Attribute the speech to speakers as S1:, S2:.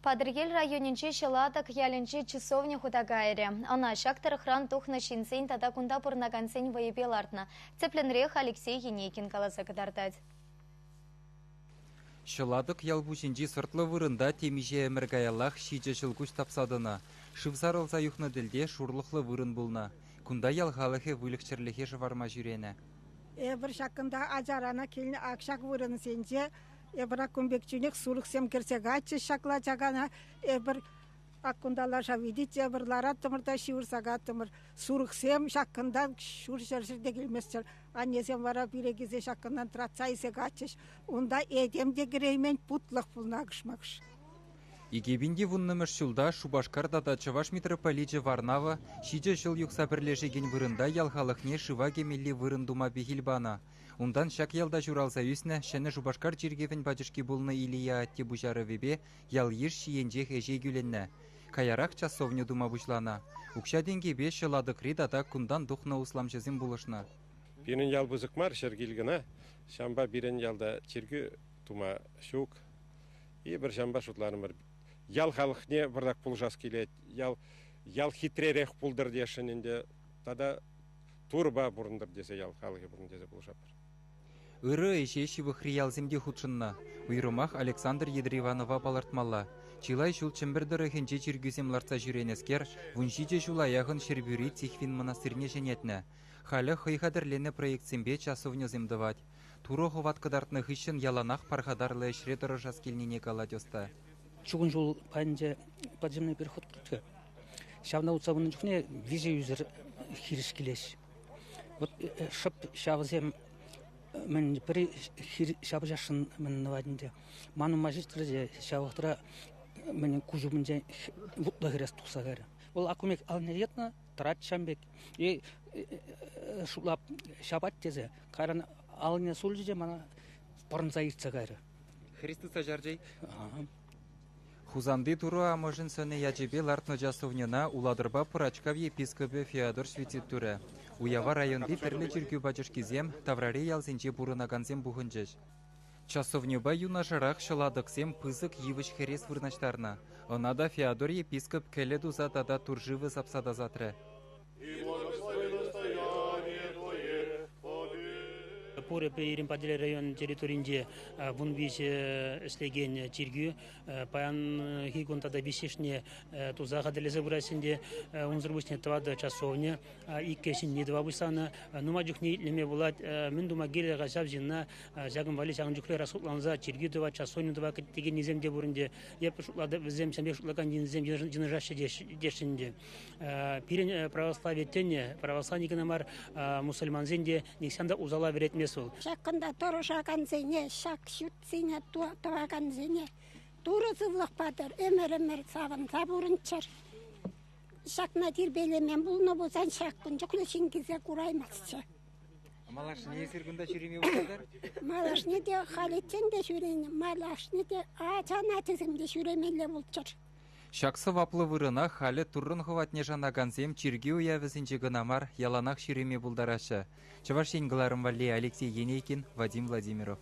S1: Патӑрьел районӗнчи Ҫӑлатӑк ялӗнчи часовня хута кайрӗ. Ӑна ҫак тӑрӑхран тухнӑ ҫынсен тата кунта пурӑнакансен вӑйӗпе лартнӑ. Тӗплӗнрех Алексей Енейкин каласа кӑтартать.
S2: Ҫӑлатӑк ял пуҫӗнчи сӑртлӑ вырӑнта темиҫе ӗмӗр каяллах ҫичӗ ҫӑлкуҫ тапса тӑнӑ. Шыв сарӑлса юхнӑ тӗлте шурлӑхлӑ вырӑн пулнӑ. Кунта ял халӑхӗ выльӑх-чӗрлӗхе шӑварма ҫӳренӗ.
S3: Эпир ҫакӑнта ачаранах килнӗ ак ҫак вырӑнсенче эпир ак кун пек чухнех сурӑхсем кӗрсе кайчӗҫ ҫакла чакана. Эпир ак кунта лаша вити те эпир лараттӑмӑр та ҫывӑрса кайрӑмӑр. Сурӑхсем ҫакӑнтан ҫур ҫӗр ҫӗрте килместчӗр. Аннесем вара пире килсе ҫакӑнтан тӑратса илсе кайчӗҫ. Унта этем те кӗреймен путлӑх пулнӑ акӑш-макӑш.
S2: 2010-мӗш ҫулта Шупашкар тата Чӑваш митрополичӗ Варнава ҫичӗ ҫул юхса пӗрлешекен вырӑнта ял халӑхне шыва кӗмелли вырӑн тума пехил панӑ. Унтан ҫак ялта ҫуралса ӳснӗ Ҫӗнӗ Шупашкар чиркӗвӗн пачӑшки пулнӑ Илия атте пуҫарӑвӗпе ял-йыш ҫийӗнчех ӗҫе кӳлӗннӗ. Каярах часовня тума пуҫланӑ. Укҫа-тенкӗпе Ҫӑлатӑкри тата кунтан тухнӑ усламҫӑсем пулӑшнӑ.
S4: Пирӗн ял пысӑк мар, ҫӗр кил кӑна. Ҫавӑнпа пирӗн ялта чиркӳ тума ҫук. Эпир ҫавӑнпа шутларӑмӑр. Ял халӑхне вӑртак пулӑшас килет. Ял, ял хитререх пултӑр тесшӗн ӗнтӗ. Тата Турӑпа пурӑнтӑр тесе ял халӑхӗ пурӑнтӑр тесе пулӑшатпӑр.
S2: Ырӑ ӗҫе ҫывӑхри ялсем те хутшӑннӑ. Уйрӑмах Александр Едриванова палӑртмалла. Чылай ҫул Чӗмпӗр тӑрӑхӗнче чиркӳсем лартса ҫӳренӗскер 17 ҫула яхӑн Ҫӗрпӳри Тихвин мӑнастирне ҫӗнетнӗ. Халӗ хӑй хатӗрленӗ проектсемпе часовньӑсем тӑвать. Турӑ хӑват кӑтартнӑ хыҫҫӑн яланах пархатарлӑ ӗҫре тӑрӑшас килнине калать ӑста.
S5: Чукун ҫул патӗнче подземный переход пулчӗ. Ҫавна утса пынӑ чухне виҫӗ ӳсӗр хирӗҫ килеҫ. Вот шӑп ҫавсем мӗн пӗри ҫапӑҫасшӑн мӗн тӑвать ӗнтӗ. Ман ума ҫитрӗ те ҫав вӑхӑтра мӗн куҫ умӗнчен вутлӑ хӗрес тухса кайрӗ. Вӑл аккумек алне йӑтнӑ, тӑрать ҫам пек. И шутлап ҫапать тесе кайран алне сулчӗ те мана пӑрӑнса иртсе кайрӗ.
S2: Хӗрес тытса чарчӗ. Хусанти Турӑ Амӑшӗн сӑнӗ ячӗпе лартнӑ часовньӑна Улатӑрпа Пӑрачкав епископӗ Феодор светит турӗ. Уява районти тӗрлӗ чиркӳ пачӑшкисем, таврари ялсенче пурӑнакансем пухӑнчӗҫ. Часовньӑпа юнашарах ҫӑлатӑксем пысӑк йывӑҫ хӗрес вырнаҫтарнӑ. Ӑна та Феодор епископ кӗлӗ туса тата туршывӗ сапса тасатрӗ.
S5: Пурӗ пирӗн Патӑрьел район территоринче 13 ӗҫлекен чиркӳ. Паянхи кун тата виҫҫӗшне туса хатӗрлесе пыраҫҫӗ ӗнтӗ. Унсӑр пуҫне тӑватӑ часовня, иккӗ ҫӗнни тӑва пуҫланӑ. Нумай чухне итлеме пулать, мӗн тума кирлӗ-ха ҫав ҫынна, ҫакӑн валли ҫакӑн чухлӗ расхутланса чиркӳ тӑвать, часовня тӑвать текеннисем те пур ӗнтӗ. Эп шутлатӑп, вӗсем ҫавӑн пек шутлакан ҫынсем йӑнӑшаҫҫӗ теҫҫӗ ӗнтӗ. Пирӗн православи тӗнӗ, православи кӑна мар, мусульмансен те нихҫан та усала вӗретмест вӑл.
S3: Ҫакӑнта тӑрӑшакансене, ҫак ҫуртсене тӑвакансене Турӑ сывлӑх патӑр, ӗмӗр-ӗмӗр савӑнса пурӑнччӑр. Ҫакна тирпейлемен пулнӑ пулсан ҫак кун чухлӗ ҫын килсе кураймастчӗ.
S2: Малашне эсир кунта ҫӳреме пултартӑр?
S3: Малашне те халиччен те ҫӳренӗ, малашне те ачан ачисем те ҫӳремелле пулччӑр.
S2: Ҫак сӑваплӑ вырӑна халӗ Туррӑн хӑватне шанакансем чиркӳ уявӗсенче кӑна мар, яланах ҫӳреме пултараҫҫӗ. Чӑваш Ен кӑларӑм валли Алексей Енейкин, Вадим Владимиров.